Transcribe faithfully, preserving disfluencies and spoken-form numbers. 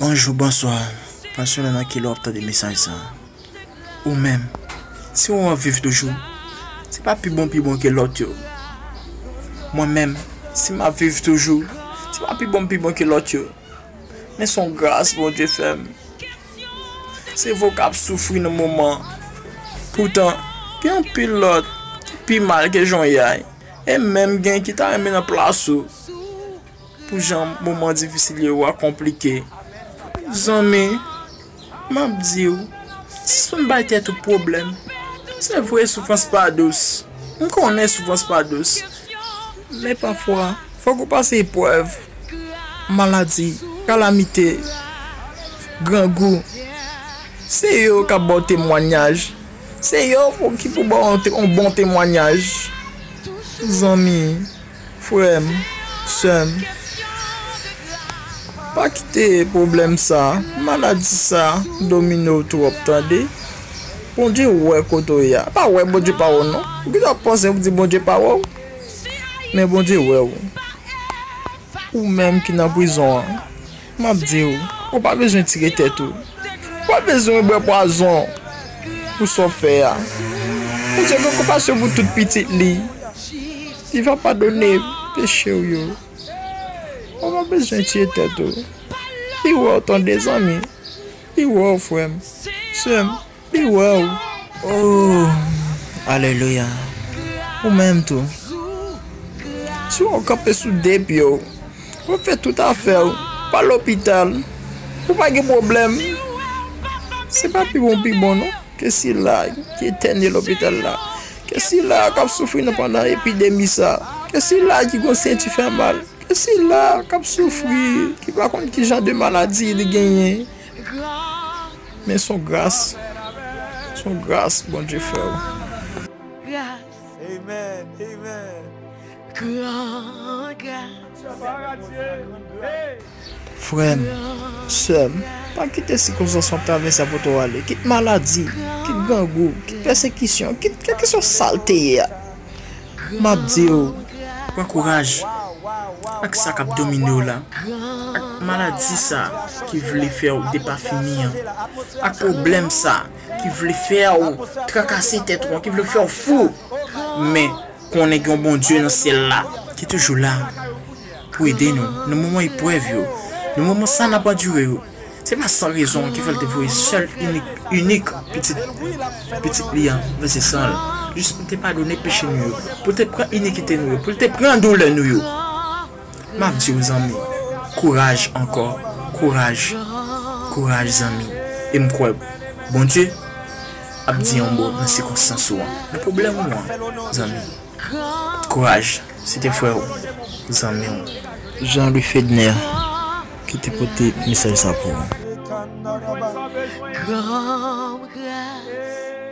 Bonjou, bonswa. Pa selon nan kilè w ap tande mesaj sa. Ou menm, si w ap viv toujou, se pa pi bon, pi bon ke lòt yo. Mwen menm, si m ap viv toujou, se pa pi bon, pi bon ke lòt yo. Men se yon gras Bondye fè m. Se vre w k ap soufri nan moman. Poutan, gen anpil lòt ki pi mal ke jan w ye a. E menm gen ki ta renmen nan plas ou. Pou jan moman difisil yo a konplike. Zanmi, m ap di w, sispann bay tèt ou pwoblèm. Se vre, soufrans pa dous. M konnen soufrans pa dous. Men pafwa, fòk ou pase eprèv, maladi, kalamite, grangou. Se yo k ap ba w temwayaj. Se yo pou, ki pou ba w te-, yon bon temwayaj. Zanmi, frè m, sè m, pa kite pwoblèm sa, maladi sa, domine w twòp, tande. Bondye wè kote w ye a. Pa wè Bondye pa wè w non. Ou gentan panse w di Bondye pa wè w. Men Bondye wè w. Ou menm ki nan prizon an, m ap di w, ou pa bezwen tire tèt ou. Ou pa bezwen bwè pwazon pou sa w fè a. Bondye gen konpasyon pou tout pitit li. Li va padone peche w yo. Ou pa bezwen tire tèt ou. Li wè w, tande, zanmi. Li wè w, frè m, sè m. Li wè w. Oh, alelouya. Ou menm tou. Si w kanpe sou de pye w, w ap fè tout afè w, pa lopital, ou pa gen pwoblèm. Se pa pi bon, pi bon non. Ke sila ki etène lopital la. Ke sila k ap soufri nan pandan epidemi sa. Ke sila ki gon senti fè mal. Ke sila k ap soufri, ki pa konn ki jan de maladi li genyen. Men se yon gras. Se yon gras Bondye fè w. Gras. Amen. Amen. Gran gras. Frè m, sè m, pa kite sikonstans w ap travèse a pote w ale. Kit maladi, kit grangou, kit pèsekisyon, kit kèlkeswa sa l te ye a. M ap di w, pran kouraj ak sa k ap domine w la, ak maladi sa ki vle fè w depafini an, ak pwoblèm sa ki vle fè w trakase tèt ou an, ki vle fè w fou. Men, konnen gen yon Bondye nan syèl la ki toujou la pou ede nou nan moman eprèv yo, nan moman sa n ap andire yo. Se pa san rezon ki fè l te voye sèl inik, inik pitit, pitit li an vèse san l, jis pou te padone peche nou yo, pou te pran inikite nou yo, pou te pran doulè nou yo. M ap di w, zanmi, kouraj ankò, kouraj, kouraj, zanmi. E m kwè Bondye ap di yon mo nan sikonstans ou an, nan pwoblèm ou an, zanmi. Kouraj, se te frè w, zanmi w, Jean Louis Fedner, ki te pote mesaj sa pou ou. Gran gras.